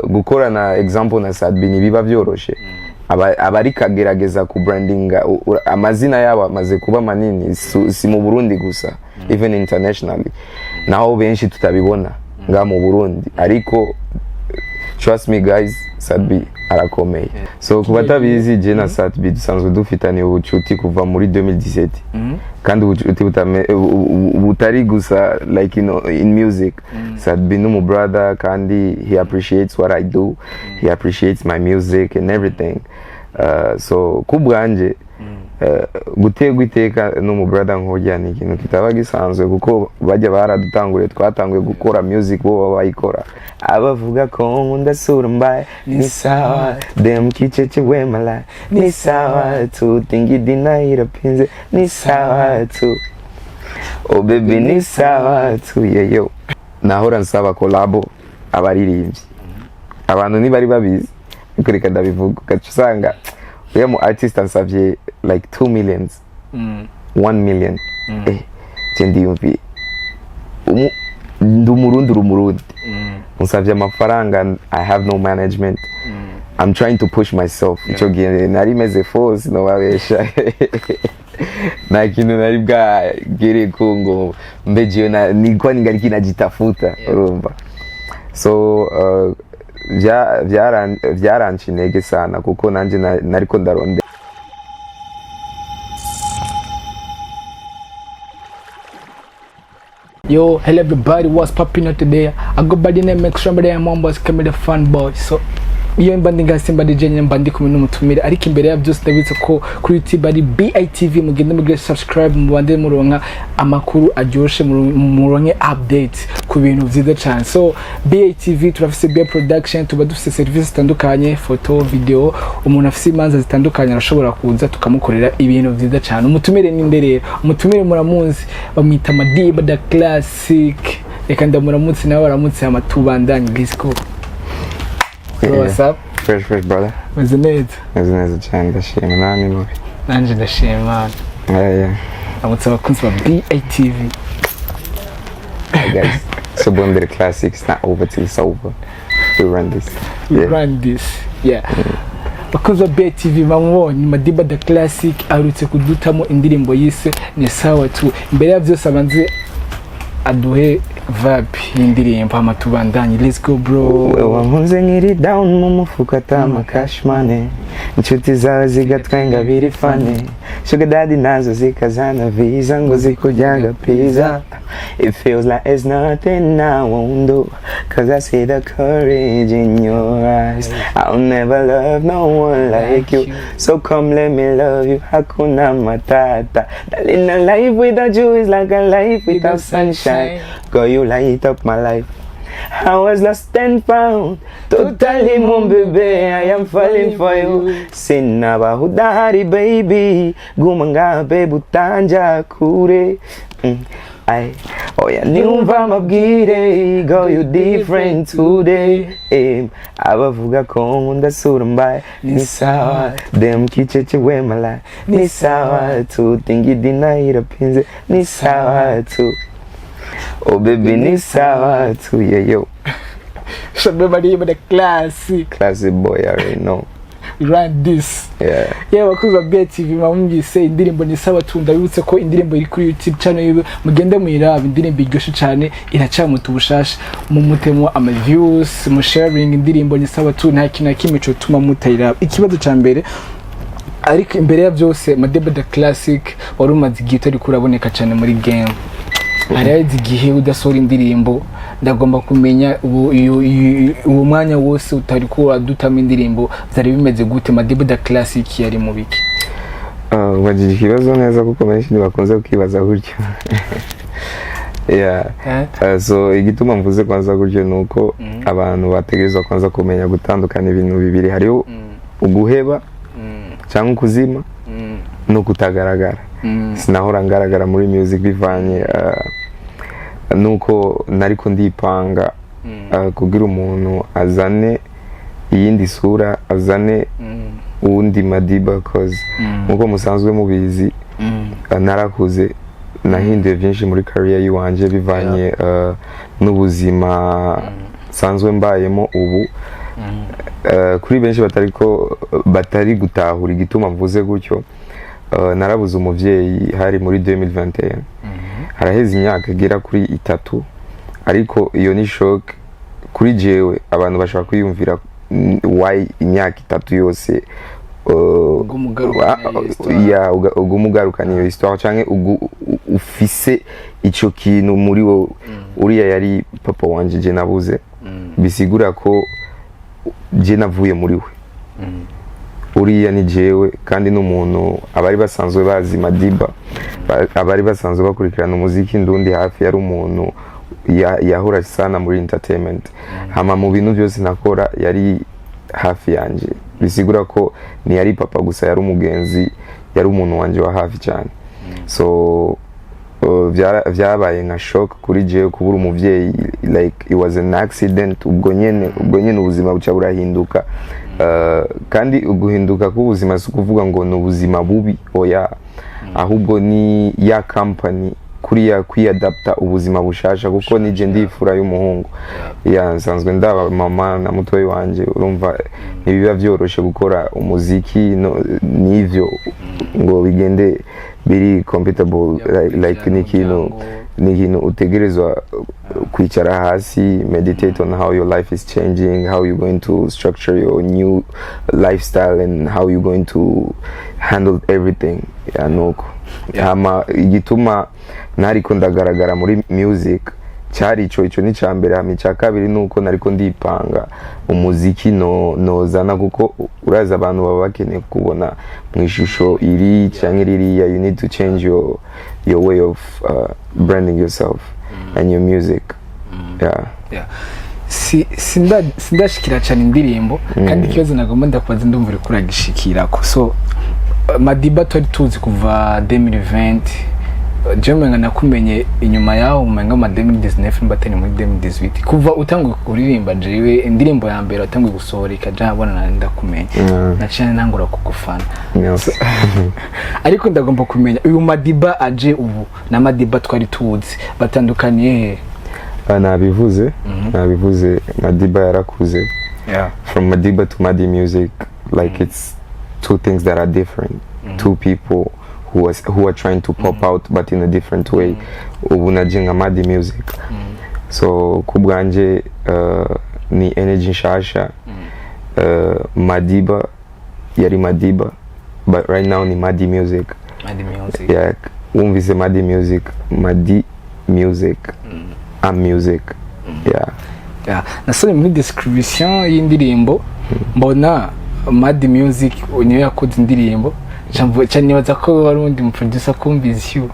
Gukorana, example, na Sat-B ntibiba byoroshe. Aba ariko agerageza ku brandinga amazina yabo amaze kuba manini, si mu Burundi gusa, even internationally, naho benshi tutabibona nga mu Burundi. Ariko trust me guys, Sat-B arakomeye. So ku batabizi, je na Sat-B dusanzwe dufitaniye ubucuti kuva muri 2017, kandi ubucuti butari gusa like in music. Sat-B ni umu brother, kandi he appreciates what I do, he appreciates my music and everything. So ku bwanje, guterwa iteka n'umu brother nk'urya ni ikintu kitaba gisanzwe, kuko bajya baradutanguriye, twatanguye gukora music bo baba bayikora. Abavuga ko nkunda sura mbaye ni sawa, dem kicheche wemala ni sawa tu, tingidina irapinze ni sawa tu, oh baby ni sawa tu, yeah yo. Nahora nsaba collabo abaririmbyi, abantu ntibari babizi, ariko reka ndabivuga. Ugaca usanga uriya mu artist ansavye like 2 millions, 1 million. Je ndiyumviye ndi Umurundi, uri Umurundi, unsavye amafaranga, I have no management, I'm trying to push myself. Ico gihe nari meze force, nobabesha, nta kintu nari bwagere ko ngo mbe jewe nilikuwa ningali najitafuta, urumva. So vyaranca intege sana, kuko nanje nariko ndaronde. Yo, hello everybody, what's popping up today? I go by the name Extra Mambas, come the fun boy. So iyo mba ndi ngasi mba ndi jenyine, mba ndi kumwe n'umutumire, ariko imbere ya byose ndabitse ko kuri YouTube ari BITV, mugende mugire subscribe, mubande muronka amakuru aryoshe, muronke update ku bintu vyiza cyane. So BITV turafise BI production, tuba dufise service zitandukanye, photo, video. Umuntu afise imanza zitandukanye arashobora kuza tukamukorera ibintu vyiza cyane. Umutumire ni nde rero? Umutumire muramuzi, bamwita Madiba the Classic. Reka ndamuramutse nawe baramutse, hama tubandanye. Let's go. Yeah. What's up? Fresh, fresh brother. Meze neza. Meze neza cyane, ndashima. Nawe ni mubi? Nanje ndashima Imana. Yeah. Ramutse abakunzi ba BITV. Hey guys, so Boom the Classic, it's not over till it's over. We run this. We Yeah. run this, yeah. Bakunzi ba BITV, bamubonye Madiba the Classic aherutse kudutamo indirimbo yise Ni Sawa Tu. Imbere ya byose abanze aduhe vibe y'indirimbo, hama tubandanye. Let's go bro. Wankunze nkiri down mu mufuka atama cash money, inshuti zawe zigatwenga biri funny, sugar daddy nazo zikazana visa ngo zikuryaga pizza. It feels like it's nothing I won't do, 'cause I see the courage in your eyes. I'll never love no one like you, so come let me love you, hakuna matata. Darling, a life without you is like a life without sunshine. Girl, you light up my life. I was lost and found. Totally, mon bébé, I am falling for you. Sinaba udahari baby, guma ngaha baby utanja kure. Ay, oya niwumva amabwire, go you different today. Abavuga ko nkunda sura mbaye ni sawa, dem kicheche wemala ni sawa tu, tingidina irapinze ni sawa tu. Oh baby ni sawa tu, yeah yo. Shabe Madiba the Classic. Classic boy, I already know. We run this. Yeah. Yewe bakunzi ba BITV, mwumvise indirimbo Ni Sawa Tu. Ndabibutse ko indirimbo iri kuri YouTube channel yiwe, mugende muyirabe. Indirimbo iryoshe cyane, iracamuta ubushasha, mumutemo ama views, mu sharing indirimbo Ni Sawa Tu. Nta kintu na kimwe cotuma mutayiraba. Ikibazo ca mbere, ariko imbere ya byose, Madiba the Classic, wari umaze igihe utari kuraboneka cyane muri game, hari haheze igihe udasohora indirimbo. Ndagomba kumenya ubu uwo mwanya wose utari ko uradutamo indirimbo byari bimeze gute? Madiba the Classic yari mu biki? Ubajije ikibazo neza, kuko benshi ntibakunze kukibaza gutyo, yeah. Eh? So igituma mvuze kwanza gutyo ni uko abantu bategerezwa kwanza kumenya gutandukana ibintu bibiri: hariho uguheba cyangwa ukuzima no kutagaragara. Sinahora ngaragara muri music bivanye nuko nariko ndipanga kugira umuntu azane iyindi sura, azane uwundi Madiba, 'cause nkuko musanzwe mubizi, narakuze, nahinduye byinshi muri career yiwanje bivanye n'ubuzima nsanzwe mbayemo ubu. Kuri benshi batariko batari gutahura igituma mvuze gutyo, narabuze umuvyeyi hari muri 2021, haraheze imyaka igera kuri 3, ariko iyo ni shock kuri jewe. Abantu bashobora kwiyumvira, why imyaka 3 yose Uguma ugarukana iyo histoire. Ya, uguma ugarukana iyo histoire canke ufise ico kintu muri wowe. Uriya yari papa wanje je nabuze, bisigura ko je navuye muri we. Uriya ni jewe, kandi n'umuntu abari basanzwe bazi Madiba, abari basanzwe bakurikirana umuziki ndundi hafi, yari umuntu yahora sana muri entertainment. Hama mu bintu byose nakora yari hafi yanje, bisigura ko ntiyari papa gusa, yari umugenzi, yari umuntu wanje wa hafi cyane. So vyabaye nka shock kuri jewe kubura umuvyeyi, like it was an accident. Ubwo nyene ubuzima buca burahinduka. Kandi uguhinduka k'ubuzima si ukuvuga ngo ni ubuzima bubi, oya, ahubwo ni ya company kuriya kwiyadapta ubuzima bushasha, kuko nije ndifura y'umuhungu ya nsanzwe ndaba mama na mutoyi wanje. Urumva ntibiba vyoroshe gukora umuziki n'ivyo ngo bigende biri compatible. Like ni ikintu utegerezwa kwicara hasi, meditate on how your life is changing, how you're going to structure your new lifestyle and how you're going to handle everything. Yeah, nuko. Hama igituma ntariko ndagaragara muri music cyari ico ni ca mbere. Hama icya kabiri nuko nariko ndipanga umuziki no nozana, kuko urazi abantu baba bakeneye kubona mu ishusho iri canke ririya. You need to change your way of branding yourself and your music, yeah. Yeah. Si sindashikira cyane indirimbo, kandi ikibazo nagomba ndakubaza ndumva uriko uragishikirako. So Madiba twari tuzi kuva 2020, jewe umenga nakumenye inyuma yaho, umenga ma 2019 mba atari muri 2018, kuva utanguye kuririmba. Jewe indirimbo ya mbere watanguye gusohora ikaja habona ndakumenya, naciye ntangura kugufana. Yes. Ariko ndagomba kumenya, uyu Madiba aje ubu na Madiba twari tuzi batandukaniye he? Ah, nabivuze, Madiba yarakuze. From Madiba to Madi Music, like it's two things that are different, two people who are trying to pop out but in a different way. Ubu naje nka Madi Music, so ku bwanje ni energy nshasha. Madiba yari Madiba, but right now ni Madi Music. Madi Music. Yeah, wumvise Madi Music, Madi Music, I'm music, yeah. Yeah. Nasomye muri description y'indirimbo mbona Mad Music niyo yakoze indirimbo. Ca nibaza ko wari uwundi mu producer kumvise iyo.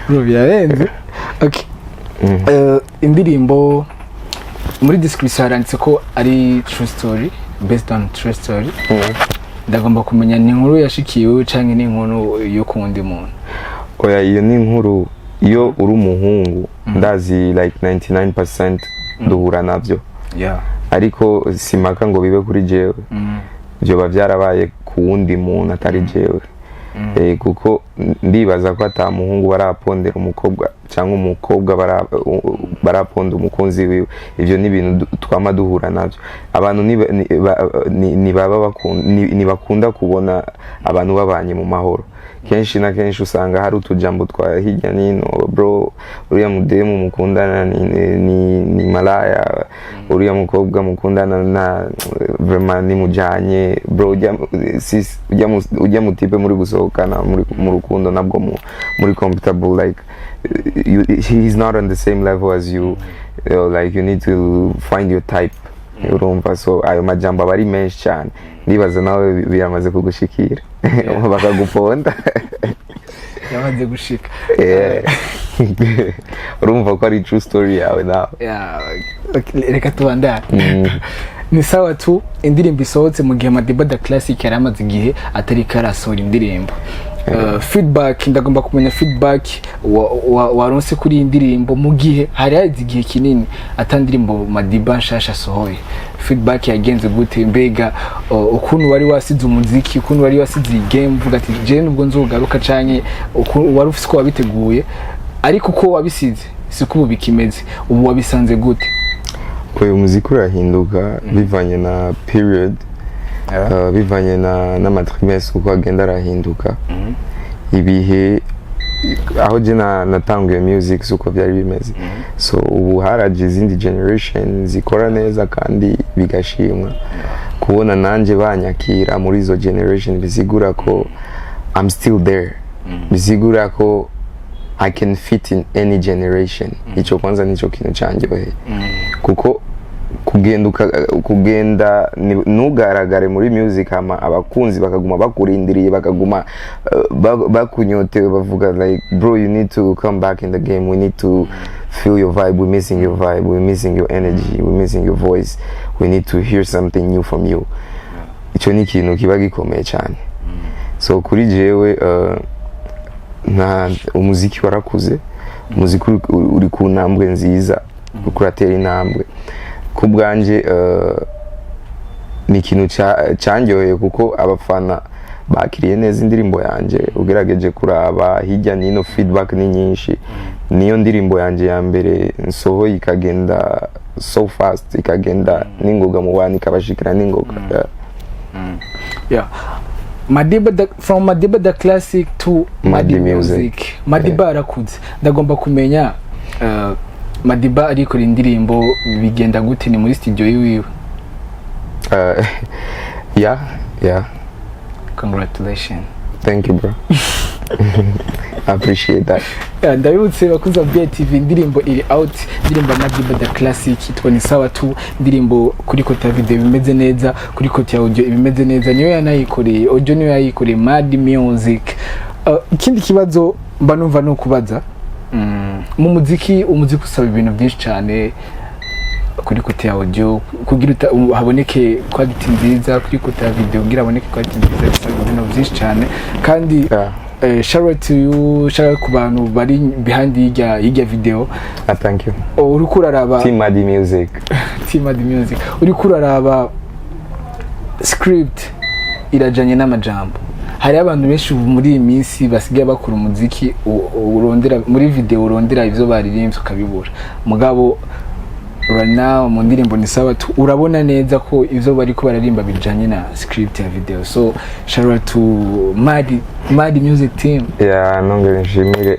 Bro, birarenze. Okay. Indirimbo muri description haranditse ko ari true story, based on true story. Ndagomba kumenya, ni inkuru yashikiye wewe canke ni inkuru yo ku wundi muntu? Oya, iyo ni inkuru. Iyo uri umuhungu, ndazi like 99% duhura navyo, ariko simaka ngo bibe kuri jewe, vyoba vyarabaye ku wundi muntu atari jewe. Kuko ndibaza ko ata muhungu barapondera umukobwa cyangwa umukobwa baraponda umukunzi wiwe. Ivyo ni ibintu twama duhura navyo. Abantu ntibaba ntibakunda kubona abantu babanye mu mahoro. Kenshi na kenshi usanga hari utujambo twa hirya nino: "Bro, uriya mudemu mukundana ni malaya, uriya mukobwa mukundana na vraiment nimujanye, bro, ujya sis, ujya mutipe muri gusohokana muri mu rukundo nabwo muri comfortable, like you, he's not on the same level as you, like you need to find your type." Urumva, so ayo majambo aba ari menshi cyane. Ndibaza nawe biramaze kugushikira bakaguponda. Yamaze gushika. Yeah. Urumva ko ari true story yawe nawe. Yeah, okay, reka tubandane. Ni sawa tu. Indirimbo isohotse mu gihe Madiba da Classic yari amaze igihe atari karasohora indirimbo. Feedback, ndagomba kumenya feedback waronse kuri iyi ndirimbo mu gihe hari haheze igihe kinini ata ndirimbo Madiba nshasha asohoye. Feedback yagenze gute? Mbega ukuntu wari wasize umuziki, ukuntu wari wasize iyi game, uvuga ati je nubwo nzogaruka, canke wari ufise uko wabiteguye, ariko uko wabisize siko ubu bikimeze, ubu wabisanze gute? Uyu muziki urahinduka bivanye na period, bivanye na n'ama trimestre uko agenda arahinduka. Ibihe aho je natanguye music suko byari bimeze. So ubu haraje izindi generation zikora neza kandi bigashimwa. Kubona nanje banyakira muri izo generation bisigura ko I'm still there, bisigura ko I can fit in any generation. Ico kwanza nico kintu cyanjyoheye, kuko kugenda kugenda ntugaragare muri music, hama abakunzi bakaguma bakurindiriye, bakaguma bakunyotewe, bavuga like, "Bro, you need to come back in the game. We need to feel your vibe. We're missing your vibe, we're missing your energy, we're missing your voice. We need to hear something new from you." Icyo ni ikintu kiba gikomeye cyane. So kuri jewe, nta umuziki warakuze, umuziki uri ku ntambwe nziza, uriko uratera intambwe. Ku bwanjye, ni ikintu cyanjyoheye kuko abafana bakiriye neza indirimbo yanjye. Ugerageje kuraba hirya n'ino, feedback ni nyinshi. Niyo ndirimbo yanjye ya mbere nsohoye ikagenda so fast, ikagenda n'ingoga mu bantu, ikabashikira n'ingoga. Yeah. Yeah. Madiba the, from Madiba the Classic to Madi Madi Music. Music. Madiba arakuze. Ndagomba kumenya, Madiba arikora indirimbo bigenda gute? Ni muri studio yiwiwe? Yeah. Congratulations. Thank you, bro. I appreciate that. Yeah, ndabibutse bakunzi ba BTV, indirimbo iri out, indirimbo ya Madiba the Classic yitwa Ni Sawa Tu. Indirimbo kuri côté ya video bimeze neza, kuri côté ya audio ibimeze neza, niyo yanayikoreye audio, niyo yayikoreye Mad Music. Ikindi kibazo mba numva ni ukubaza, mu muziki, umuziki usaba ibintu byinshi cyane kuri côté ya audio kugira haboneke quality nziza, kuri côté ya video kugira haboneke quality nziza, bisaba ibintu byinshi cyane kandi shout out to you, shout out ku bantu bari behind y'irya video. Ah, thank you. Oh, uriko uraraba Team Madi Music. Team Madi Music. Uriko uraraba script irajanye n'amajambo. Hariho abantu benshi ubu muri iyi minsi basigaye bakora umuziki, urondera muri video, urondera ivyo baririmbye ukabibura. Mugabo right now mu ndirimbo Ni Sawa Tu urabona neza ko ivyo bariko bararimba bijanye na script ya video. So shout out to Madi Music team. Yeah, nongere nshimire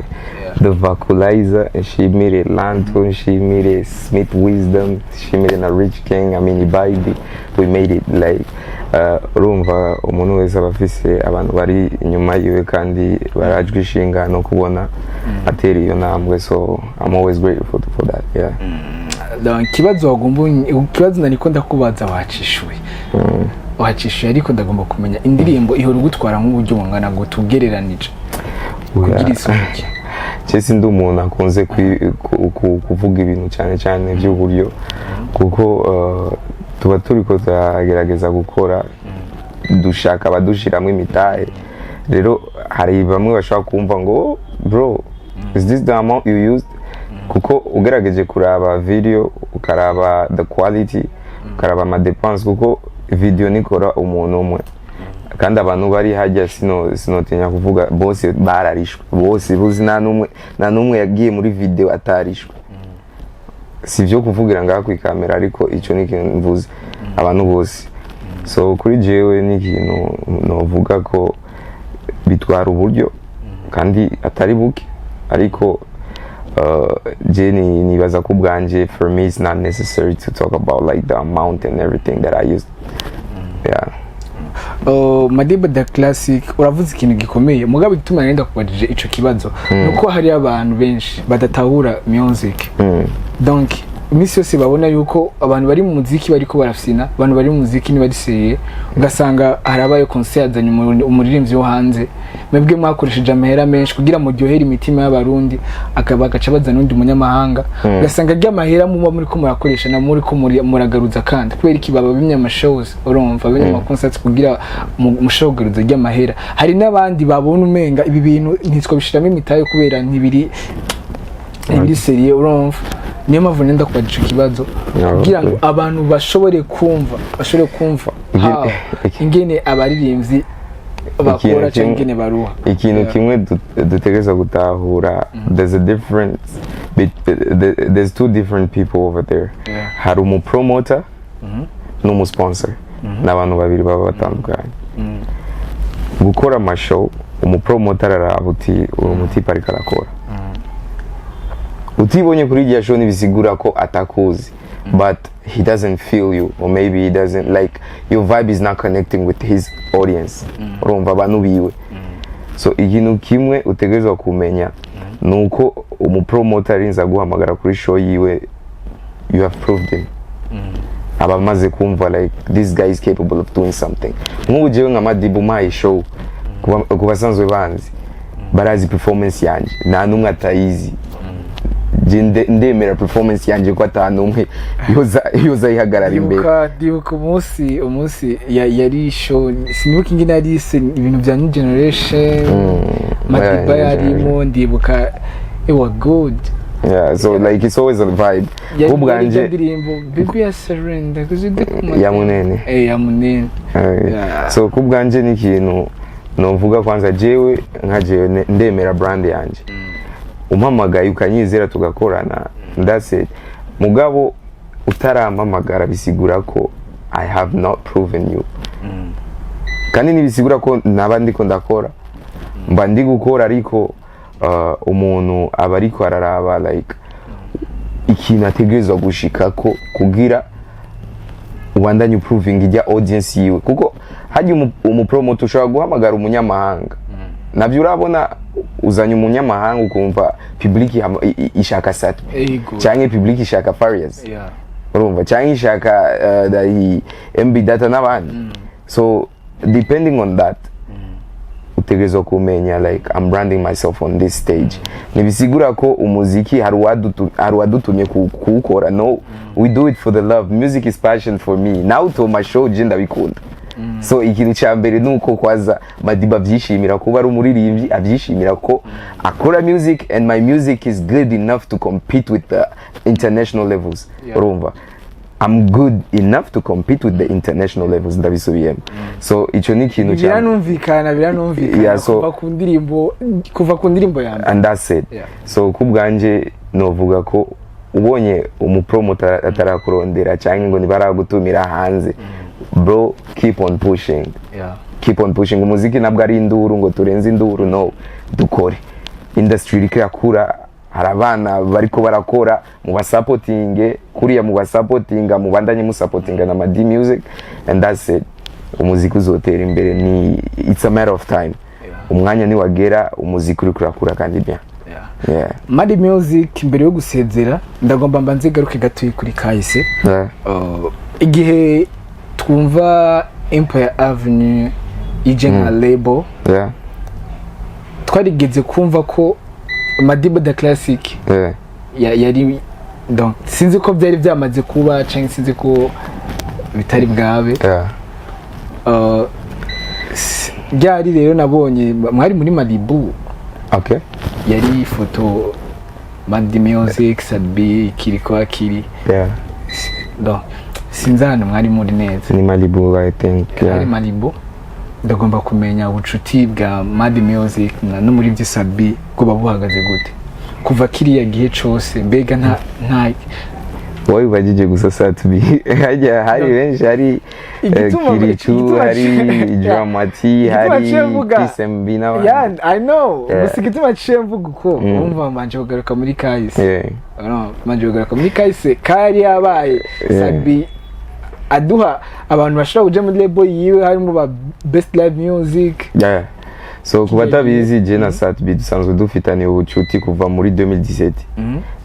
The Vocalizer, nshimire Lanto, nshimire Smith Wisdom, nshimire na Rich King. I mean, Ibaibi, we made it. Like, urumva umuntu wese aba afise abantu bari inyuma yiwe kandi barajwe ishinga no kubona atera iyo ntambwe, so I'm always grateful for that, yeah. Donc, ikibazo wagomba, ikibazo nariko ndakubaza wacishuye, ariko ndagomba kumenya, indirimbo ihora ugutwara nk'uburyo bungana gute ugereranije kugira isohoke? Je sindi umuntu akunze kuvuga ibintu cyane cyane by'uburyo, kuko tuba turiko turagerageza gukora, dushaka abadushiramo imitahe. Rero hari bamwe bashobora kumva ngo, "Oh, bro, is this the amount you used?" Kuko ugerageje kuraba video, ukaraba the quality, ukaraba ama dépenses, kuko video nikora umuntu umwe kandi abantu bari hajya, sinotinya kuvuga, bose bararishwe, bose buzi, nta n'umwe yagiye muri video atarishwe. Si ibyo kuvugira ngaha ku ikamera, ariko icyo ni ikintu mvuze, abantu bose. So kuri jewe ni ikintu novuga ko bitwara uburyo kandi atari buke, ariko je nibaza ko ubwanje, for me it's not necessary to talk about like the amount and everything that I used, yeah. Oh, Madiba the Classic, uravuze ikintu gikomeye. Mugabo igituma nenda kubajije ico kibazo nuko hari abantu benshi badatahura music. Donc iminsi yose babona yuko abantu bari mu muziki bariko barafyina, abantu bari mu muziki ntibari sérieux. Ugasanga harabaye concert, azanye umuririmbyi wo hanze, mwebwe mwakoresheje amahera menshi kugira muryohere imitima y'Abarundi, akaba agaca bazana undi munyamahanga. Ugasanga ry'amahera muba muri ko murakoresha na muri ko muragaruza, kandi kubera iki baba bimye ama shows, urumva, bimye ama concerts kugira mushobore kugaruza ry'amahera. Hari n'abandi babona umenga ibi bintu ntitwabishiramo imitahe kubera ntibiri sérieux, urumva. Niyo mpamvu nenda kubaza ico kibazo kugira ngo abantu bashobore kumva how ingene abaririmbyi bakora cyangwa ingene baruha. Ikintu kimwe dutegereza gutahura, there's a difference. There's two different people over there. Hari umupromoter n'umusponsor, ni abantu babiri baba batandukanye. Gukora amashow, umupromoter araraba uti uwo mutipe ariko arakora. Utibonye kuri irya show ntibisigura ko atakuzi, but he doesn't feel you, or maybe he doesn't like your vibe, is not connecting with his audience. Urumva, abantu biwe. So ikintu kimwe utegerezwa kumenya ni uko umupromoter arinze aguhamagara kuri show yiwe, you have proved him. Aba amaze kumva like this guy is capable of doing something. Nk'ubu jewe nka Madiba, umpaye show, ku basanzwe banzi barazi performance yanje, nta n'umwe atayizi. Je ndemera performance yanje ko ata n'umwe yoza yihagarara imbere. Ndibuka umunsi yari show, sinibuka ingene yari ise, ibintu bya new generation, Madiba yeah, new. yarimo. Ndibuka it was good. Yeah, so like it's always a vibe. Yari Ubwanje indirimbo "Baby I Surrender" kuzi. Ya Munene. Eh, ya Munene. So ku bwanje ni ikintu novuga kwanza, jewe nka jewe ndemera brand yanje. Umpamagaye ukanyizera tugakorana, that's it. Mugabo utarampamagara bisigura ko I have not proven you, kandi ntibisigura ko naba ndiko ndakora, mba ndi gukora, ariko umuntu aba ariko araraba like ikintu ategerezwa gushikako kugira ubandanye uproving ijya audience yiwe, kuko hajya umupromoter ushobora guhamagara umunyamahanga, nabyo urabona, uzanye umunyamahanga ukumva public ishaka Sat-B cyangwa public ishaka Farious, urumva, cyangwa ishaka the MB Data n'abandi. So depending on that, utegerezwa kumenya like I'm branding myself on this stage. Ntibisigura ko umuziki hari uwadutumye kuwukora. No, we do it for the love. Music is passion for me. Nawe utoma show, je ndabikunda. So ikintu cya mbere ni uko kwaza Madiba abyishimira kuba ari umuririmbyi, abyishimira ko akora music, and my music is good enough to compete with the international levels. Urumva, I'm good enough to compete with the international levels, ndabisubiyemo. So icyo ni ikintu cya Biranumvikana. Yeah, so Kuva ku ndirimbo ya mbere. And that's it. So ku bwanje novuga ko ubonye umupromoter atarakurondera cyangwa ngo ntibaragutumira hanze, bro, keep on pushing. Keep on pushing. Umuziki ntabwo ari induru ngo turenze induru. No, dukore. Industry iriko irakura, hari abana bariko barakora, mubasapotinge kuriya, mubasapotinga, mubandanye musapotinga na Madi Music, and that's it. Umuziki uzotera imbere, ni it's a matter of time. Umwanya niwagera, umuziki uriko urakura kandi bien. Yeah. Madi Music, mbere yo gusezera ndagomba mbanze garuke gatoyi kuri kahise. Igihe twumva Empire Avenue ije nka label, twarigeze kumva ko Madiba the Classic yari, donc sinzi ko byari byamaze kuba cyangwa sinzi ko bitari bwabe. Ryari rero nabonye mwari muri Malibu. Yari ifoto Madi Music, Sat-B, Kiriko Akiri. Donc sinzi ahantu mwari muri neza. Ni Malibu, I think. Hari Malibu. Ndagomba kumenya ubucuti bwa Madi Music na no muri Sat-B bwoba buhagaze gute kuva kiriya gihe cose? Mbega nta Wowe ubajije gusa Sat-B, hajya hari benshi, hari Kirichu, hari Dramati, Igituma hari ciye mvuga Kiss MB n'abandi. Yeah, I know. Gusa igituma ciye mvuga uko, umva, mbanje kugaruka muri kahise. No, mbanje kugaruka muri kahise kari yabaye Sat-B aduha abantu bashobora kuja muri label yiwe, harimo ba Best Live Music. Yeah. So ku batabizi, je na Sat-B dusanzwe dufitaniye ubucuti kuva muri 2017,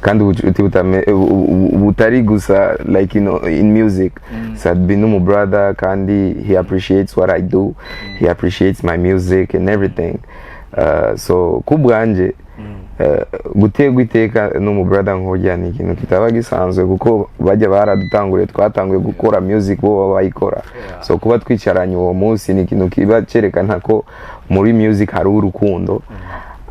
kandi ubucuti butari gusa like in music. Sat-B ni umu brother, kandi he appreciates what I do, he appreciates my music and everything. So ku bwanje, guterwa iteka n'umu brother nk'urya ni ikintu kitaba gisanzwe, kuko bajya baradutanguriye, twatanguye gukora music bo baba bayikora. So kuba twicaranye uwo munsi ni ikintu kiba cyerekana ko muri music hari urukundo.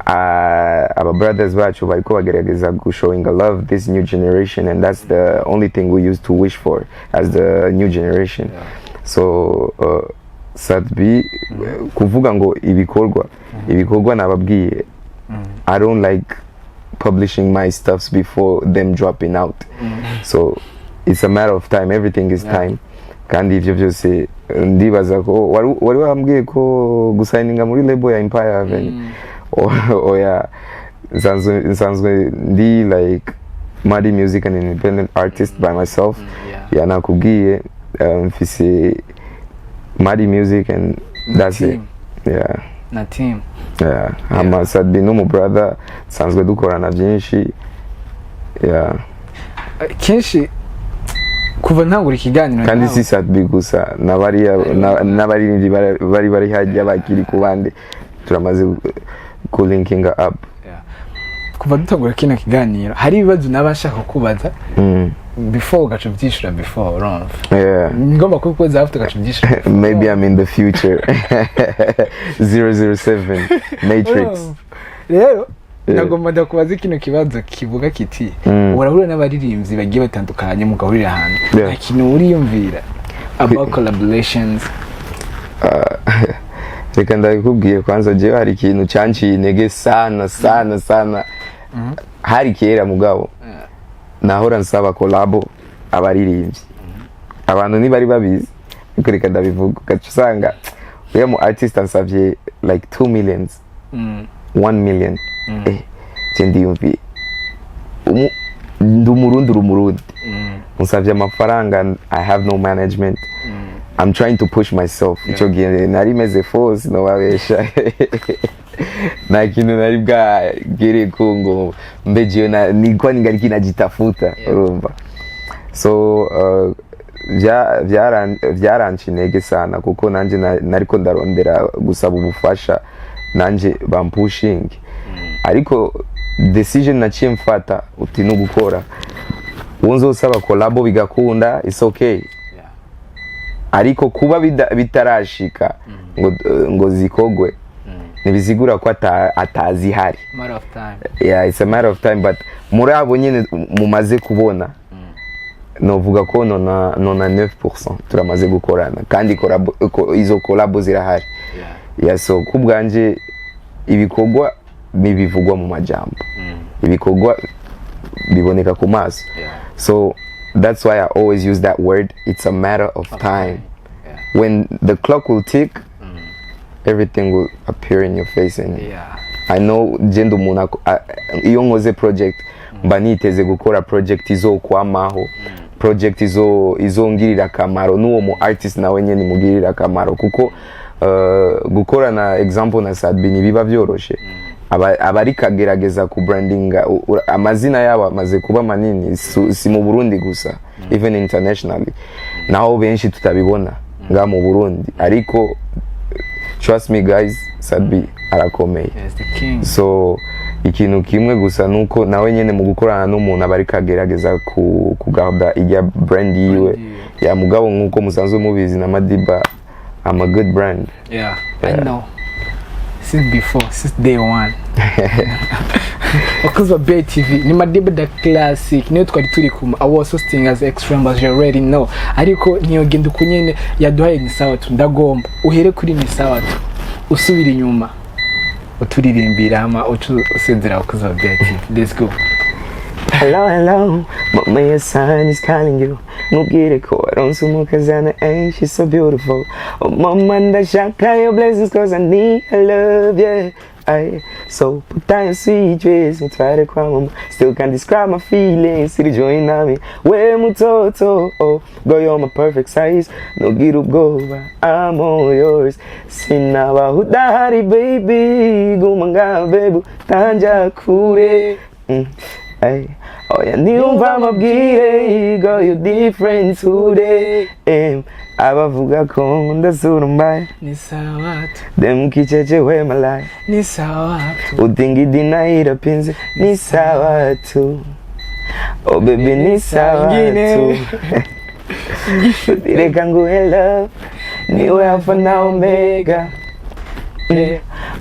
Aba brothers bacu bariko bagerageza gushowing love this new generation, and that's the only thing we used to wish for as the new generation. So Sat-B, kuvuga ngo ibikorwa, ibikorwa nababwiye, I don't like publishing my stuffs before them dropping out. So it's a matter of time, everything is time. Kandi ivyo byose, ndibaza ko wari wambwiye ko gusigninga muri label ya Empire Avenue. Oya, nsanzwe ndi like Madi Music, an independent artist by myself. Yeah, nakubwiye, mfise Madi Music and that's it. Team. Yeah. Na team. Yeah, hama Sat-B n'umu brother nsanzwe dukorana byinshi, yeah. Kenshi kuva ntangura ikiganiro Kandi nawe- si Sat-B gusa, n'abariya n'abaririmbyi bari hajya bakiri ku bandi turamaze kulinkinga up. Yeah. Kuva dutangura kino kiganiro hari ibibazo naba nshaka kubaza before ugaca ubyishura before, urumva? Yeah. Ngomba kubikubaza after ugaca ubyishura. Maybe I'm in the future, 007 Matrix. Urumva? Rero nagomba ndakubaza kino kibazo kivuga kiti: urahura n'abaririmbyi bagiye batandukanye, mugahurira ahantu, nta kintu uriyumvira about collaborations? Reka ndabikubwiye kwanza, jewe hari ikintu cyanciye intege sana sana sana hari kera. Mugabo nahora nsaba collabo abaririmbyi, abantu ntibari babizi, ariko reka ndabivuga. Ugaca usanga uriya mu artist ansavye like 2 millions, 1 million. Je ndiyumviye, ndi Umurundi, uri Umurundi, unsavye amafaranga, I have no management, I'm trying to push myself. Ico gihe nari meze force, nobabesha, nta kintu nari bwagere ko ngo mbe jewe nilikuwa ningali najitafuta, urumva? So byaranca intege sana, kuko nanje nariko ndarondera gusaba ubufasha nanje bampushinge. Ariko decision naciye mfata uti no gukora, uwo nzosaba collabo bigakunda, it's okay. Ariko kuba bitarashika ngo zikogwe ntibisigura ko atazihari. Matter of time. Yeah, it's a matter of time, but muri abo nyine mumaze kubona, novuga ko nona 9% turamaze gukorana, kandi izo collabo zirahari. Yeah, so ku bwanje ibikorwa ntibivugwa mu majambo, ibikorwa biboneka ku maso. So that's why I always use that word, it's a matter of time. When the clock will tick, everything will appear in your face and I know je ndi umuntu iyo nkoze project mba niteze gukora project izokwamaho, project izongirira akamaro n'uwo mu artist nawe nyene imugirira akamaro, kuko gukorana, example, na Sat-B ntibiba byoroshe. Abari kagerageza ku brandinga amazina yabo amaze kuba manini, si mu Burundi gusa, even internationally, naho benshi tutabibona nga mu Burundi. Ariko trust me guys, Sat-B arakomeye. Yes, the king. So ikintu kimwe gusa nuko nawe nyene mu gukorana n'umuntu aba ariko agerageza kugarda ijya brand yiwe. Brand yiwe. Ya, mugabo nkuko musanzwe mubizi na Madiba, I'm a good brand. Yeah, I know. Since before, since day one. Bakunzi ba BTV, ni Madiba the Classic niyo twari turi kumwe. I was hosting as Extreme, as you already know. Ariko ntiyogenda uko nyene yaduhaye ni sawa tu. Ndagomba uhere kuri ni sawa tu, usubira inyuma uturirimbira, hama ucu usezera abakunzi ba BTV. Let's go. Hello, hello, mama, your son is calling you. Mubwire ko waronse umukazana and she's so beautiful. Oh mama, ndashaka your blessings 'cause I need her love, yeah. Ay, so put down your sweet dress, mutware kwa mama. Still can't describe my feelings, city join me. We mutoto, oh, girl, you're my perfect size. Nugira ubwoba, I'm all yours. Sinaba udahari, baby, guma ngaha, baby, tanja kure. Ay, oya niwumva amabwire, girl, you different today. Abavuga ko ndasura mbaye Ni sawa tu. Dem kicheche we my life. Ni sawa tu. Utingidi irapinze, ni sawa tu. Oh baby, ni sawa Ingine. tu. Reka nguhe love, niwe alpha na omega.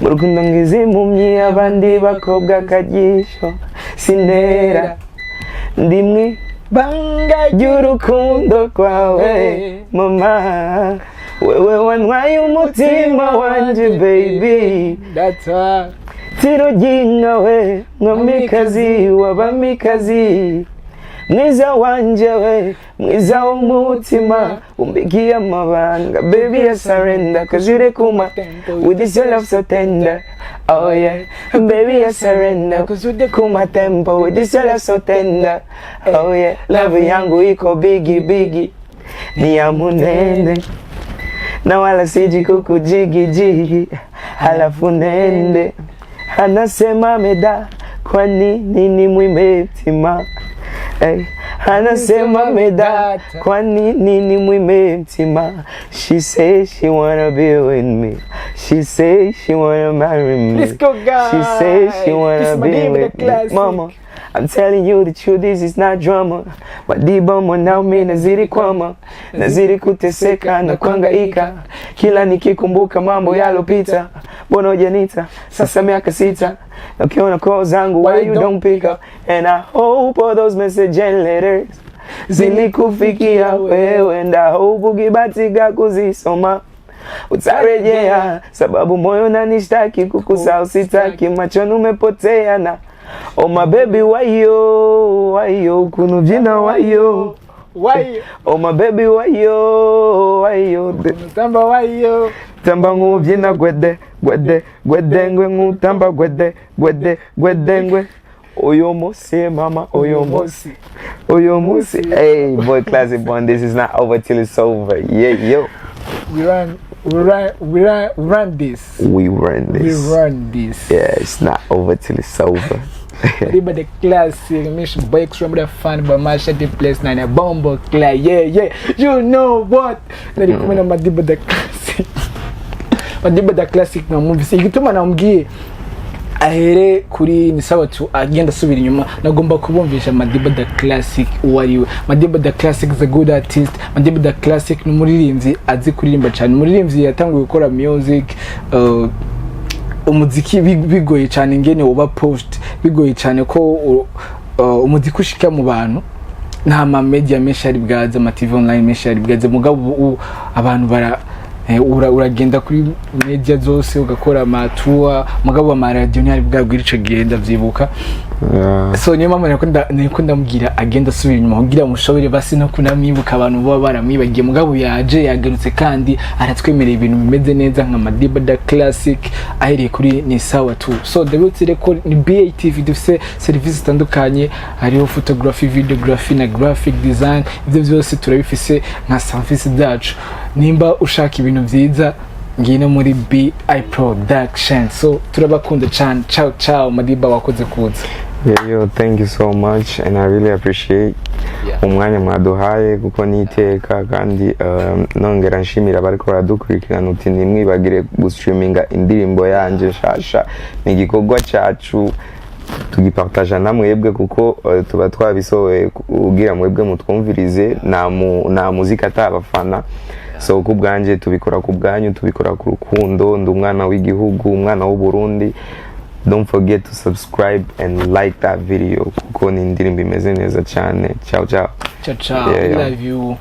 Mu rukundo ngize impumyi, abandi bakobwa akajisho sinera ndimwe banga ry'urukundo rwawe mama, wewe wantwaye umutima wanje baby. That's why. Tiro ry'inka we, mwamikazi w'abamikazi, mwiza wanje we, mwiza w'umutima, umbikiye amabanga. Baby, I surrender 'cause you the kuma with this your love so tender. Oh yeah, baby, I surrender 'cause you the kuma tempo with this your love so tender. Oh yeah, love yangu iko bigi bigi, ni ya munene na wala siji kukujigijigi, halafu nende anasema meda, kwa nini ni mwime mtima? Hey, anasema meda, kwa nini ni mwime mtima? She say she wanna be with me. She say she wanna marry me. Let's go, guys. She say she wanna This be Madiba the with me. Classic. Mama, I'm telling you the truth, this is not drama. Madiba mwanaume, nazidi kwama, nazidi kuteseka na kuhangaika, kila nikikumbuka mambo yalopita. Mbona hujanita sasa miaka 6? Na ukiona call zangu, why you don't pick up? And I hope all those message and letters zilikufikia wewe, and I hope ukibahatika kuzisoma utarejea, sababu moyo unanishtaki, kukusahau sitaki, machoni umepotea na oh my baby, wayo wayo kunuvyina wayo. Wayo. Oh my baby, wayo wayo. Tamba wayo. Tamba nguvyina gwede gwede gwede ngwe ngutamba gwede gwede gwede ngwe uyu musi mama, uyu musi, uyu musi. Hey boy, Classic One, this is not over till it's over. Yeah, yo. We run, we run, we run, we run this. We run We this. Run this. Yeah, it's not over till it's over. Madiba the Classic, Mission Breaks from the fan by Masha the place nine bombo clay. Yeah. You know what? Nari kumwe na Madiba the Classic. Madiba the Classic namwumvise igituma namubwiye ahere kuri ni sawa tu agenda asubira inyuma, nagomba kubumvisha Madiba the Classic uwo ari we. Madiba the Classic is a good artist. Madiba the Classic ni umuririmbyi azi kuririmba cyane, umuririmbyi yatanguye gukora music, umuziki bigoye cyane ingene uba post, bigoye cyane ko umuziki ushika mu bantu. Nta ma media menshi ari bwaze, ama TV online menshi ari bwaze, mugabo ubu abantu bara uragenda kuri media zose ugakora amatua, mugabo ama radio ntiyari bwabwira ico gihe, ndavyibuka. So niyo mpamvu nariko ndamubwira agenda asubira inyuma kugira mushobore basi no kunamwibuka, abantu baba baramwibagiye. Mugabo yaje yagarutse kandi aratwemerera ibintu bimeze neza nka Madiba the Classic ahereye kuri ni sawa tu. So ndabibutse ko ni BATV, dufise serivisi zitandukanye, hariho photography, videography na graphic design. Ibyo byose turabifise nka service zacu. Nimba ushaka ibintu byiza, ngino muri BI Production. So turabakunda cyane. Ciao ciao. Madiba, wakoze kuza. Yeah, yo, thank you so much and I really appreciate umwanya mwaduhaye kuko ni iteka. Kandi nongera nshimira abariko baradukurikirana uti ntimwibagire gustreaminga indirimbo yanje nshasha. Ni igikorwa cacu tugipartaja na mwebwe kuko tuba twabisohoye kugira mwebwe mutwumvirize. Nta muziki atabafana. So ku bwanje tubikora ku bwanyu, tubikora ku rukundo. Ndi umwana w'igihugu, umwana w'u Burundi. Don't forget to subscribe and like that video kuko ni indirimbo imeze neza cyane. Ciao ciao. Ciao ciao. Yeah, We yeah. love you.